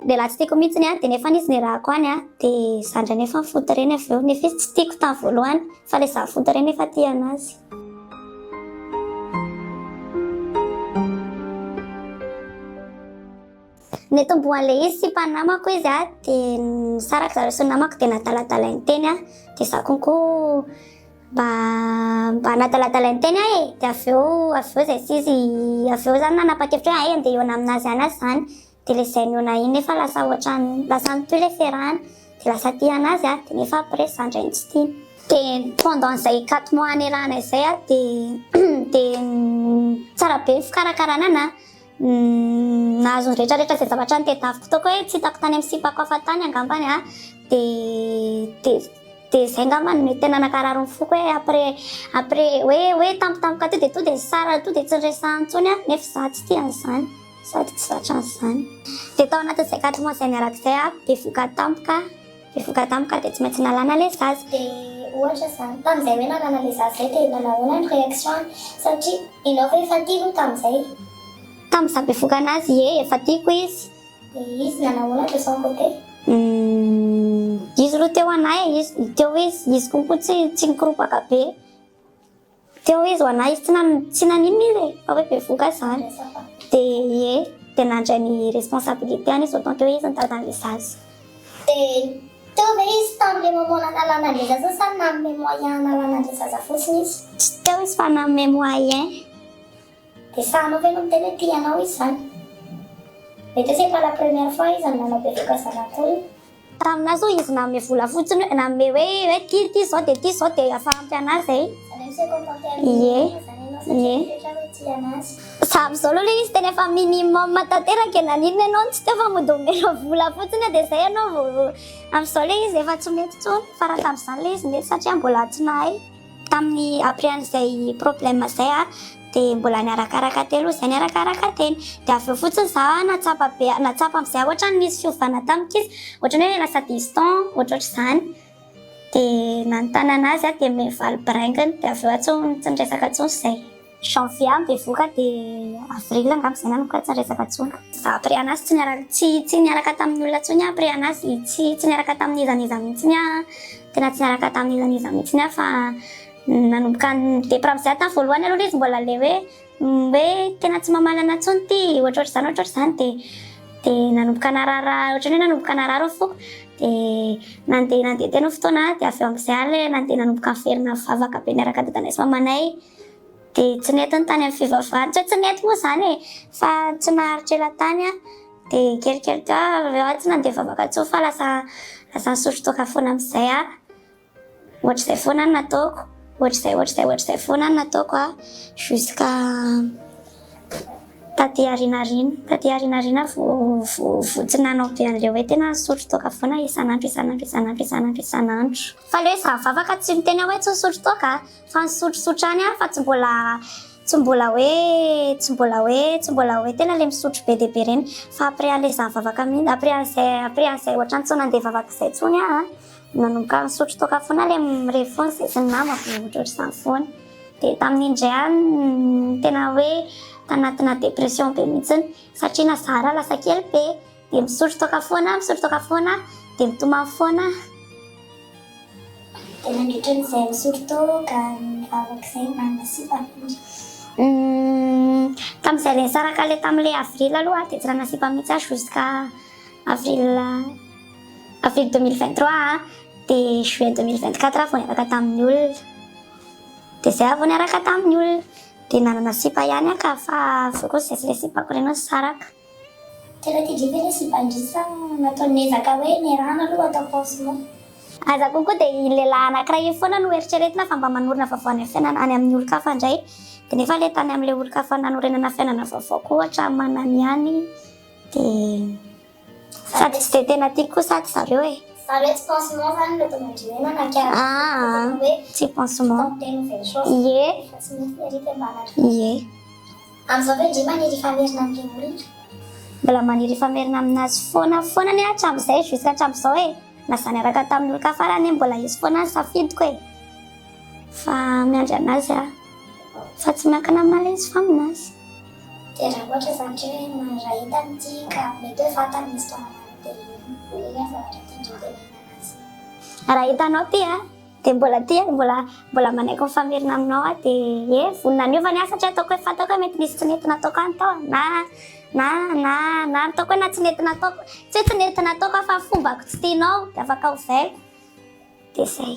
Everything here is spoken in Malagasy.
Lehilahy tsy tiako mihitsiny an, dia nefa izy niarahako any an, dia za indray nefa nifoty ireny avy eo, nefa izy tsy tiako tamin'ny voalohany, fa ilay za nifoty ireny efa tia anazy. Nitomboan'ilay izy sipa namako izy an, dia nisaraka zareo sy ny namako dia nadaladalainy teny aho, dia za konko Mba mba nadaladalainy teny aho e, dia avy eo avy eo izay tsy izy avy eo izany nanapa-kevitra hoe hay andeha hihaona aminazy ihany aho izany, dia ilay izay nihaona iny nefa lasa ohatran'ny lasa nitohy ilay fiarahana, dia lasa tia anazy aho, dia nefa après izaho indray no tsy tiany. Dia pendant izay quatre mois niarahana izay aho dia dia tsara be ny fikarakarana anà, nahazo ny rehetra rehetra izay zavatra notadiaviko tao koa hoe tsy hitako tany amin'ny sipako hafa tany angambany aho, dia dia Dia izay angamba no mety tena nankarary ny foko hoe après après hoe hoe tampotampoka teo dia to dia nisaraka to dia tsy niresahana intsony aho nefa izaho tsy tia an'izany sady tsy zatra an'izany. Dia tao anatin'izay quatre mois izay niaraka izay aho bevohoka tampoka bevohoka tampoka dia tsy maintsy nalana ilay zaza. Dia ohatra izany tamin'izay hoe nalana ilay zaza izay dia nanao ahoana ny réaction-ny satria ianao ve efa tia aloha tamin'izay? Tamin'izaho bevohoka an'azy ie efa tiako izy. Dia izy nanao ahoana de son côté? Humm izy aloha teo anah e, izy teo izy, izy koa tsy tsy nikoropaka be, teo izy ho anah izy tsy nan tsy naninona izy e, fa hoe bevohoka zany, de ie, de nandray ny responsabilité-ny izy autant que hoe izy nitady an'le zaza. De teo ve izy tamin'le moment nanalana an'le zaza sa nanome moyen hanalana an'le zaza fotsiny izy? Tsy teo izy fa nanome moyen. Dia sahinao ve no miteny hoe tia anao izy izany? Mety hoe c'est pas la première fois izy no nanao bevoka zanak'olona. Taminà zao izy nanome vola fotsiny hoe nanome hoe hoe ty ty zao dia ty zao dia efa ampy anà zay. Izany hoe mi-se contenter amin'ny Ie. minimum izany ianao satria Ie. mitoetra hoe tia anazy. Za amin'izao aloha ilay izy tena efa minimum tanteraka e, naninona ianao no tsy teo fa mody omena vola fotsiny dia zay ianao vao amin'izao ilay izy efa tsy mety intsony fa raha tamin'izany ilay izy nety satria mbola tsy nahay. Tamin'ny après an'izay problème izay aho dia mbola niarakaraka teny aloha izay niarakaraka teny. Dia avy eo fotsiny za nahatsapa be, nahatsapa amin'izay aho ohatran'ny nisy fiovana tamiko izy, ohatran'ny hoe lasa distant, ohatrohatr'izany. Dia nanontany an'azy aho dia nomeny valy birainginy, dia avy eo aho tsy tsy niresaka intsony izay. Janvier aho bevohoka dia avril angamba izay nanomboka tsy niresaka intsony. Za après an'azy tsy niaraka tsy tsy niaraka tamin'ny olona intsony aho après an'azy, tsy tsy niaraka tamin'iza n'iza mihitsy aho, tena tsy niaraka tamin'iza n'iza mihitsy aho fa nanomboka ni-depra amin'izay aho tamin'ny voalohany aloha ilay izy mbola ilay hoe hoe tena tsy mamaly anah intsony ity ohatrohatr'izany ohatrohatr'izany dia dia nanomboka narara ohatran'ny hoe nanomboka narary ny foko dia nandeha nandeha teny ny fotoana dia avy eo amin'izay aho ilay nandeha nanomboka niverina nivavaka be niaraka dadanay sy mamanay. Dia tsy nety ny tany amin'ny fivavahana, tsy hoe tsy nety moa izany e, fa tsy naharitra ela tany aho. Dia kelikely teo aho, avy eo aho tsy nandeha nivavaka intsony fa lasa lasa nisotro toaka foana amin'izay aho. Ohatr'izay foana no nataoko, ohatr'izay ohatr'izay ohatr'izay foana no nataoko an, jusqu'à taty aoriana aoriana, taty aoriana aoriana vao vao vao tsy nanao be an'ilay hoe tena nisotro toaka foana isan'andro isan'andro isan'andro isan'andro isan'andro. Fa ilay hoe izaho mivavaka tsy miteny aho hoe tsy nisotro toaka an. Fa nisotrosotra any aho fa tsy mbola tsy mbola hoe tsy mbola hoe tsy mbola hoe tena le misotro be dia be ireny fa après an'ilay izaho nivavaka mihitsy après an'izay après an'izay ohatran'ny tsy nandeha hivavaka izay intsony aho an, nanomboka nisotro toaka foana ilay mirevy foana izay sy ny namako ohatrohatr'izany foana. Dia tamin'iny indray aho no tena hoe tanatina dépression be mihitsy satria nazara lasa kely be. Dia misotro toaka foana aho, misotro toaka foana aho, dia mitomany foana aho. Dia nandritra an'izay nisotro toaka, nivavaka izay, nanana sipa ve ndry? Humm, tamin'izay ilay nisaraka ilay tamin'ilay avril aloha dia tsy nanana sipa mihitsy aho jusqu'à avril avril 2023 an, dia juillet 2024 aho vao niaraka tamin'ny olona. Dia izay aho vao niaraka tamin'ny olona. Dia nanana sipa ihany aho ka fa avy eo koa izay sy ilay sipako ireny nisaraka. Tena tia ndry ve le sipa ndry sa natao niezaka hoe niarahana aloha atao pansement? Aza konko dia iny lehilahy anakiray iny foana no eritreretina fa mba manorina vaovao any amin'ny fiainana any amin'ny olon-kafa indray dia nefa ilay tany amin'ilay olon-kafa nanorenana fiainana vaovao koa ohatra manana ihany dia Sady tsy dia tena tiako koa sady zareo e. Zany hoe tsy pansement zany no nataonao-ndry hoe nanakiana Aa hoe tsy pansement. tenter nouvelle chose Ie. fa tsy mety ery dia mba hanatri- Ie. Amin'izao ve ndry maniry hifamerina amin'ilay olona? Mbola maniry hifamerina aminazy foana foana anie hatramin'izay jusqu'à hatramin'izao e. Na za niaraka tamin'ny olon-kafa ary anie mbola izy foana ny safidiko e. Fa miandry anazy aho. Fa tsy miankina aminà ilay izy fa aminazy. Dia raha ohatra zany ndry hoe raha hitany ity ka mety hoe fantany ny histoire-nareo. Dia iny ny zavatra tiandreo tenenina anazy. Raha hitanao ty a, dia mbola tia, mbola mbola manaiky mifamerina aminao aho, dia e, vonona niova ny ahy satria ataoko hoe fantako hoe mety nisy tsy nety nataoko any tao na na na na ataoko hoe na tsy nety nataoko, tsy hoe tsy nety nataoko aho fa fombako tsy tianao dia afaka ovaiko. Dia zay.